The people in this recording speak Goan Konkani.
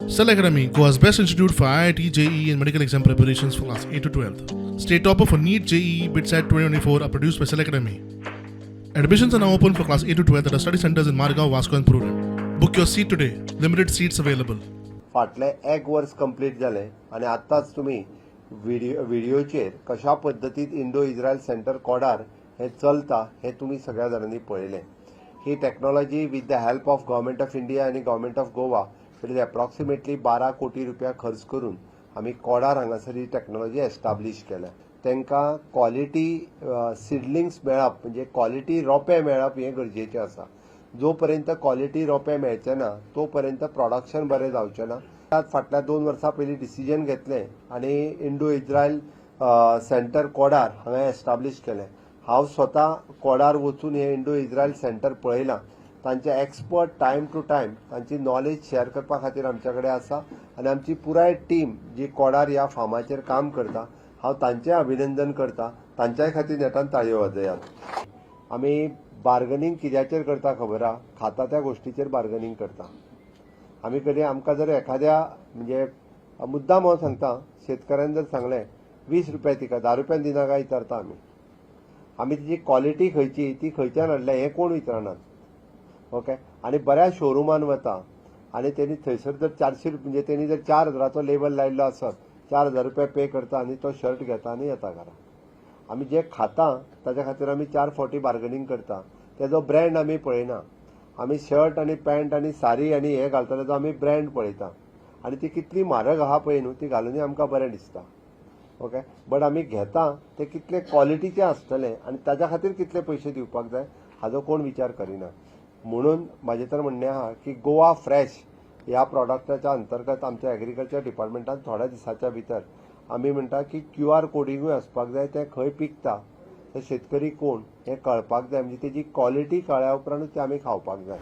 Cell Academy, Goa's best institute for IIT, JEE, and medical exam preparations for class 8 to 12. State topper for NEET, JEE, BITSAT 2024 are produced by Cell Academy. Admissions are now open for class 8 to 12 at our study centers in Margao, Vasco, and Prudent. Book your seat today. Limited seats available. फाटलें एक वर्स कंप्लीट जालें आनी आतांच तुमी व्हिडियोचेर कशा पद्दतीन इंडो इस्रायल सेंटर कोडार हें चलता हें तुमी सगळ्या जाणांनी पळयलें. ही technology with the help of Government of India आनी Government of Goa, it is approximately 12 कोटी रुपया खर्च करून आमी कोडार हांगासर ही टॅक्नॉलॉजी एस्टाब्लीश केल्या. तांकां क्वॉलिटी सिडलिंग्स मेळप, म्हणजे क्वॉलिटी रोपे मेळप हें गरजेचें आसा. जो पर्यंत क्वॉलिटी रोपे मेळचे ना, तो पर्यंत प्रोडक्शन बरें जावचें ना. फाटल्या 2 वर्सां पयलीं डिसिजन घेतलें आनी इंडो इस्रायल सेंटर कोडार हांगा एस्टाब्लीश केलें. हांव स्वता कोडार वचून हें इंडो इस्रायल सेंटर पळयलां. तांचे एक्सपर्ट टायम टू टायम तांची नॉलेज शेअर करपा खातीर आमच्या कडेन आसा आनी आमची पुराय टीम जी कोडार ह्या फार्माचेर काम करता, हांव तांचें अभिनंदन करता. तांच्याय खातीर नेटान ताळयो वाजयात. आमी बार्गनींग कित्याचेर करता खबर आहा? खाता त्या गोश्टीचेर बार्गनींग करता आमी. कधी आमकां जर एखाद्या, म्हणजे मुद्दाम हांव सांगता, शेतकऱ्यान जर सांगलें 20 रुपया, तिका 10 रुपयान दिना काय विचारता आमी. आमी तिची क्वॉलिटी खंयची, ती खंयच्यान हाडल्या हें कोण विचारनात. ओके, आनी बऱ्या शोरुमान वता आनी तेणी थंयसर जर 400 रुपया, म्हणजे तेणी जर 4000चो लेबल लायिल्लो आसत, 4000 रुपया पे करता आनी तो शर्ट घेता आनी येता घरा. आमी जे खाता ताच्या खातीर आमी चार फावटी बार्गनींग करता. तेजो ब्रँड आमी पळयना. आमी शर्ट आनी पॅन्ट आनी सारी आनी हे घालता तेजो आमी ब्रँड पळयता आनी ती कितली म्हारग आहा पळय न्हू, ती घालुनूय आमकां बरें दिसता. ओके, बट आमी घेता ते कितले क्वॉलिटीचे आसतले आनी ताच्या खातीर कितले पयशे दिवपाक जाय हाजो कोण विचार करिना. म्हणून म्हाजें तर म्हणणें आहा की गोवा फ्रेश ह्या प्रॉडक्टाच्या अंतर्गत आमच्या एग्रीकल्चर डिपार्टमेंटान थोड्या दिसाच्या भितर आमी म्हणटा की क्यू आर कोडिंगूय आसपाक जाय. तें खंय पिकता, ते शेतकरी कोण हें कळपाक जाय. म्हणजे तेजी क्वॉलिटी कळ्ळ्या उपरांतूच तें आमी खावपाक जाय.